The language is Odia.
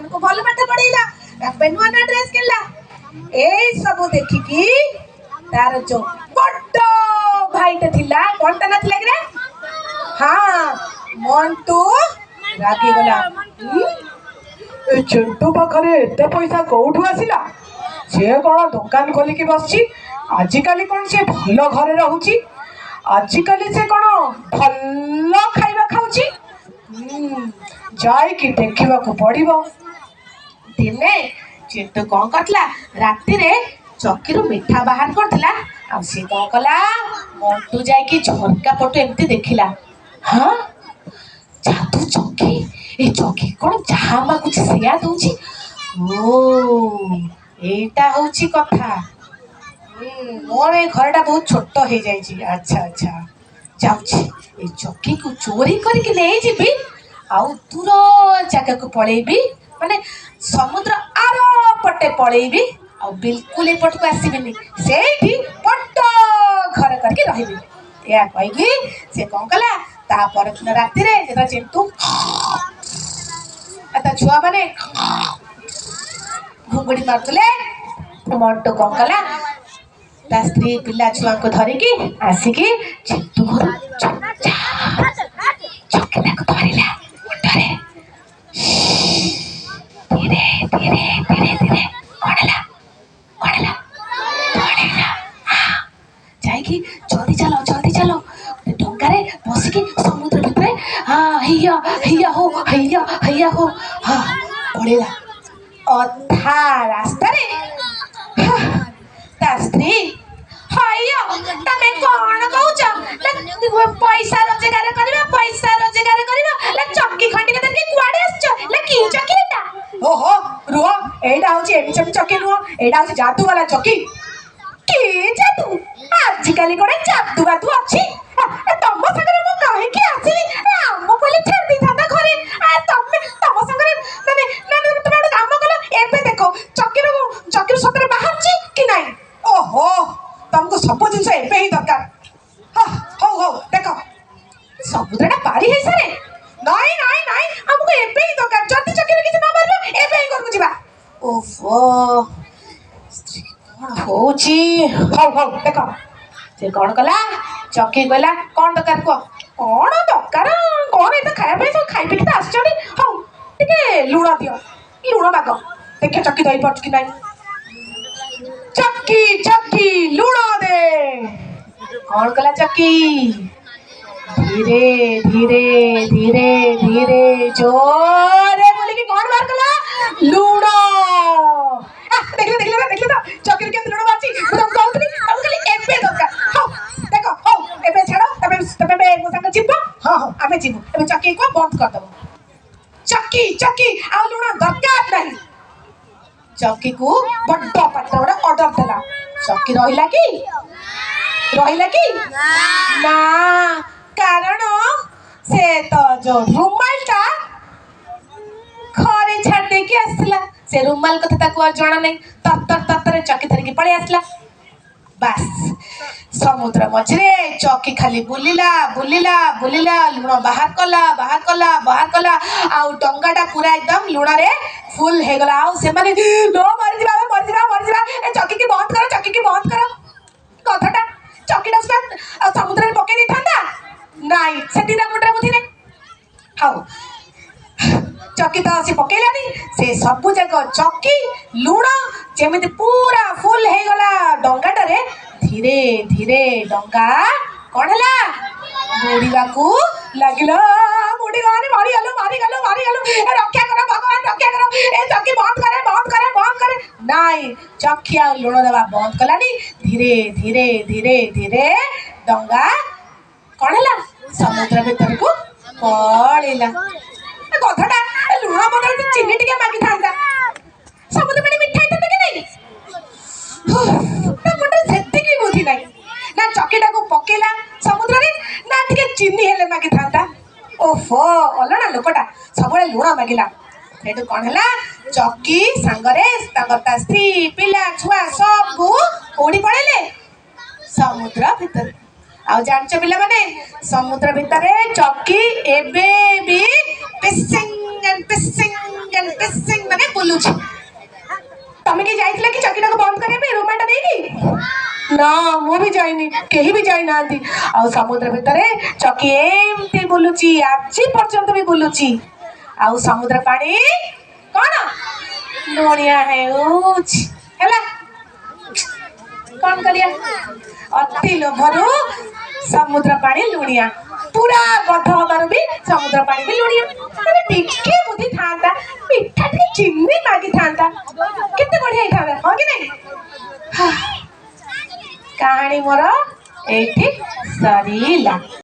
ପିଲାମାନଙ୍କୁ ଭଲ ପାଠ ପଢେଇଲା, ତାଙ୍କ ପାଇଁ ନୂଆ ନୂଆ ଡ୍ରେସ କିଣିଲା। ଏଇ ସବୁ ଦେଖିକି ତାର ଯୋଉ ବଡ ଭାଇଟା ଥିଲା, କଣ ତା ନାଁ ଥିଲା କିରେ? ହଁ, ମଣ୍ଟୁ, ରାଗିଗଲା। ହୁଁ? ଏ ଚିଣ୍ଟୁ ପାଖରେ ଏତେ ପଇସା କୋଉଠୁ ଆସିଲା? ସିଏ କ'ଣ ଦୋକାନ ଖୋଲିକି ବସିଛି? ଆଜିକାଲି କ'ଣ ସେ ଭଲ ଘରେ ରହୁଛି? ଆଜିକାଲି ସେ କ'ଣ ଭଲ ଖାଇବା ଖାଉଛି? ଯାଇକି ଦେଖିବାକୁ ପଡ଼ିବ। ଦିନେ ଚିଣ୍ଟୁ କଣ କରିଥିଲା? ରାତିରେ ଚକିରୁ ମିଠା ବାହାର କରିଥିଲା। ଆଉ ସିଏ କଣ କଲା? ମଣ୍ଟୁ ଯାଇକି ଝରକା ପଟୁ ଏମିତି ଦେଖିଲା। ହଁ, ଯାଦୁ ଚକି, ଏ ଚକି କଣ ଯାହା ମାଗୁଛି ସେୟା ଦଉଛି। ଓ, ଏଇଟା ହଉଛି କଥା। ମୋର ଏ ଘରଟା ବହୁତ ଛୋଟ ହେଇଯାଇଛି। ଆଚ୍ଛା ଆଚ୍ଛା, ଯାଉଛି, ଏ ଚକିକୁ ଚୋରି କରିକି ନେଇଯିବି ଆଉ ଦୂର ଜାଗାକୁ ପଳେଇବି, ମାନେ ସମୁଦ୍ର ଆର ପଟେ ପଳେଇବି ଆଉ ବିଲକୁଲ ଏପଟକୁ ଆସିବିନି। ସେଇଠି ବଡ଼ ଘର କରିକି ରହିବି। ଏହା କହିକି ସେ କଣ କଲା? ତା ପରଦିନ ରାତିରେ ଯେତେବେଳେ ଚିଣ୍ଟୁ ଆଉ ତା ଛୁଆମାନେ ଘୁଙ୍ଗୁଡ଼ି ମାରୁଥିଲେ, ମଣ୍ଟୁ କଣ କଲା? ତା ସ୍ତ୍ରୀ ପିଲା ଛୁଆଙ୍କୁ ଧରିକି ଆସିକି ଚିଣ୍ଟୁ ଘରୁ ଚୁପଚାପ ଚକିଟାକୁ ଧରିଲା ମୁଣ୍ଡରେ। ଧୀରେ ଧୀରେ ଧୀରେ ଧୀରେ କଣ ହେଲା? କଣ ହେଲା? ପଳେଇଲା। ହଁ, ଯାଇକି ଜଲ୍ଦି ଚାଲ, ଜଲ୍ଦି ଚାଲ, ଗୋଟେ ଡଙ୍ଗାରେ ବସିକି ସମୁଦ୍ର ଭିତରେ ହଁ ହେଇୟା ହେଇୟା ହୋ, ହେଇୟା ହେଇୟା ହୋ, ହଁ, ପଳେଇଲା। ଅଧା ରାସ୍ତାରେ ହଁ, ତା ସ୍ତ୍ରୀ, ହଇୟ, ତମେ କଣ କହୁଛ? ନା ପଇସା ରୋଜଗାର କରିବ, ପଇସା ରୋଜଗାର କରିବ, ନା ଚକି ଖଣ୍ଡିକ ଧରିକି କୁଆଡେ ଆସିଛ? ନା କି ଚକି ଏଟା? ଓହୋ, ରୁହ, ଏଇଟା ହଉଛି ଏମିତି ସେମିତି ଚକି ନୁହଁ, ଏଇଟା ହଉଛି ଯାଦୁ ବାଲା ଚକି। କି ଯାଦୁ? ଆଜିକାଲି କଣ ଯାଦୁ ବାଦୁ ଅଛି? ଆ, ତମ ସାଙ୍ଗରେ ମୁଁ କାହିଁକି ଆସିଲି? ଏ, ଆମ କହିଲେ ଛାଡ଼ି ଦେଇଥାନ୍ତା ଘରେ। ଆ, ତମେ ତମ ସାଙ୍ଗରେ ମାନେ ନା ନା, ତମେ ଗୋଟେ କାମ କଲ। ଏବେ ଦେଖ, ଚକିରୁ ଚକିରୁ ସତରେ ବାହାରୁଛି କି ନାହିଁ। ଓହୋ, ତମକୁ ସବୁ ଜିନିଷ ଏବେ ହିଁ ଦରକାର। ହଁ, ହଉ ହଉ, ଦେଖ। ସମୁଦ୍ରଟା ପାରି ହେଇସାରେ। ନାଇଁ ନାଇଁ ନାଇଁ, ଆମକୁ ଏବେ ହିଁ ଦରକାର। ଯଦି ଚକିରେ କିଛି ନ ବାହାରିବ, ଏବେ ହିଁ ଘରକୁ ଯିବା। ଓହୋ, ସ୍ତ୍ରୀ କଣ ହଉଛି? ହଉ ହଉ, ଦେଖ। ସେ କଣ କଲା? ଚକି କହିଲା, କଣ ଦରକାର କୁହ? କଣ ଦରକାର? କଣ ଏତେ ଖାଇବା ପାଇଁ, ସବୁ ଖାଇ ପିଇକି ତ ଆସିଛନ୍ତି। ହଉ, ଟିକେ ଲୁଣ ଦିଅ, ଲୁଣ ମାଗ, ଦେଖିବା ଚକି ଦେଇପାରୁଛୁ କି ନାହିଁ। ଚକି, ଚକି, ଲୁଣ ଦେ। କଣ କଲା ଚକି? ଧୀରେ ଧୀରେ ଧୀରେ ଧୀରେ ଜୋରେ ବୋଲିକି କଣ ବାହାର କଲା? ଲୁଣ। ଆ, ଦେଖିଲେ, ଦେଖିଲେ ନା, ଦେଖିଲେ ତ ଚକିରେ କେମିତି ଲୁଣ ବାହାରିଛି? ମୁଁ ତମକୁ କହୁଥିଲି, ତମକୁ ଖାଲି ଏବେ ଦରକାର। ହଉ ଦେଖ, ହଉ ଏବେ ଛାଡ଼। ତମେ ତମେ ଏବେ ମୋ ସାଙ୍ଗରେ ଯିବ? ହଁ ହଁ, ଆମେ ଯିବୁ। ଏବେ ଚକି କୁହ ବନ୍ଦ କରିଦବ। ଚକି, ଚକି, ଆଉ ଲୁଣ ଦରକାର ନାହିଁ। ଚକିକୁ ବଡ ପାତ୍ର ଗୋଟେ ଅର୍ଡର ଦେଲା। ଚକି ରହିଲା କି? ରହିଲା କି ନା? କାରଣ ସେ ତ ଯୋଉ ରୁମାଲଟା ଘରେ ଛାଡ଼ି ଦେଇକି ଆସିଥିଲା, ସେ ରୁମାଲ କଥା ତାକୁ ଆଉ ଜଣା ନାହିଁ। ତରତର ତରତରେ ଚକି ଧରିକି ପଳେଇ ଆସିଲା। ବାସ୍, ସମୁଦ୍ର ମଝିରେ ଚକି ଖାଲି ବୁଲିଲା, ବୁଲିଲା, ବୁଲିଲା, ଲୁଣ ବାହାର କଲା, ବାହାର କଲା, ବାହାର କଲା ଆଉ ଡଙ୍ଗାଟା ପୁରା ଏକଦମ ଲୁଣରେ ଫୁଲ ହେଇଗଲା। ଆଉ ସେମାନେ, ଲୋ ମରିଯିବା, ଆମେ ମରିଯିବା, ମରିଯିବା, ଏ ଚକିକି ବନ୍ଦ କର, ଚକିକି ବନ୍ଦ କର। କଥାଟା ଚକିଟା ସୁଦ୍ଧା ଆଉ ସମୁଦ୍ରରେ ପକେଇ ଦେଇଥାନ୍ତା। ନାଇଁ, ସେଠି ତା ମୁଣ୍ଡରେ ବୁଦ୍ଧି ନାହିଁ। ହଉ, ଚକି ତ ସେ ପକେଇଲାନି। ସେ ସବୁ ଯାକ ଚକି ଲୁଣ ଯେମିତି ପୁରା ଫୁଲ ହେଇଗଲା ଡଙ୍ଗାଟାରେ, ଧୀରେ ଧୀରେ ଡଙ୍ଗା କଣ ହେଲା? ବୁଡ଼ିବାକୁ ଲାଗିଲା। ବୁଡ଼ିଗଲାନି, ମରିଗଲୁ, ମରିଗଲୁ, ମରିଗଲୁ, ଏ ରକ୍ଷା କର ଭଗବାନ, ରକ୍ଷା କର, ଏ ଚକି ବନ୍ଦ କରେ, ବନ୍ଦ କରେ, ବନ୍ଦ କରେ। ନାଇଁ, ଚକି ଆଉ ଲୁଣ ଦେବା ବନ୍ଦ କଲାନି। ଧୀରେ ଧୀରେ ଧୀରେ ଧୀରେ ଡଙ୍ଗା କଣ ହେଲା? ସମୁଦ୍ର ଭିତରକୁ ପଳେଇଲା। ଏ ଗଧଟା, ଏ ଲୁଣ ବଦଳରେ ଚିନି ଟିକେ ମାଗିଥାନ୍ତା, ସମୁଦ୍ର ପାଣି ମିଠା ହେଇଥାନ୍ତା କି ନାଇଁ? ତା ମୁଣ୍ଡରେ ସେତିକି ବୁଦ୍ଧି ନାହିଁ ନା ଚକିଟାକୁ ପକେଇଲା ସମୁଦ୍ରରେ, ନା ଟିକେ ଚିନି ହେଲେ ମାଗିଥାନ୍ତା। ଓହୋ, ଅଲଣା ଲୋକଟା, ସବୁବେଳେ ଲୁଣ ମାଗିଲା। ସେଇଠୁ କଣ ହେଲା? ଚକି ସାଙ୍ଗରେ ତାଙ୍କର ତା ସ୍ତ୍ରୀ ପିଲା ଛୁଆ ସବୁ କୋଉଠି ପଳେଇଲେ? ସମୁଦ୍ର ଭିତରେ। ଆଉ ଜାଣିଛ ପିଲାମାନେ, ସମୁଦ୍ର ଭିତରେ ଚକି ଏବେ ବି ପିସିଂ ଆଣ୍ଡ ପିସିଂ ଆଣ୍ଡ ପିସିଂ, ମାନେ ନା, ମୁଁ ବି ଯାଇନି, କେହି ବି ଯାଇନାହାନ୍ତି। ଆଉ ସମୁଦ୍ର ଭିତରେ ଚକି ଏମିତି ବୁଲୁଛି, ଆଜି ପର୍ଯ୍ୟନ୍ତ ବି ବୁଲୁଛି। ଆଉ ସମୁଦ୍ର ପାଣି କଣ ଲୁଣିଆ ହେଉଛି। ହେଲା, କଣ କରିବା? ଅତି ଲୋଭରୁ ସମୁଦ୍ର ପାଣି ଲୁଣିଆ। ପୁରା ଗଧ ହବାରୁ ବି ସମୁଦ୍ର ପାଣି ବି ଲୁଣିଆ। ଆରେ, ଟିକେ ବୁଦ୍ଧି ଥାନ୍ତା, ମିଠା ଟିକେ ଚିନି ମାଗିଥାନ୍ତା, କେତେ ବଢିଆ ହେଇଥାନ୍ତା, ହଁ କି ନାଇଁ? କାହାଣୀ ମୋର ଏଇଠି ସରିଲା।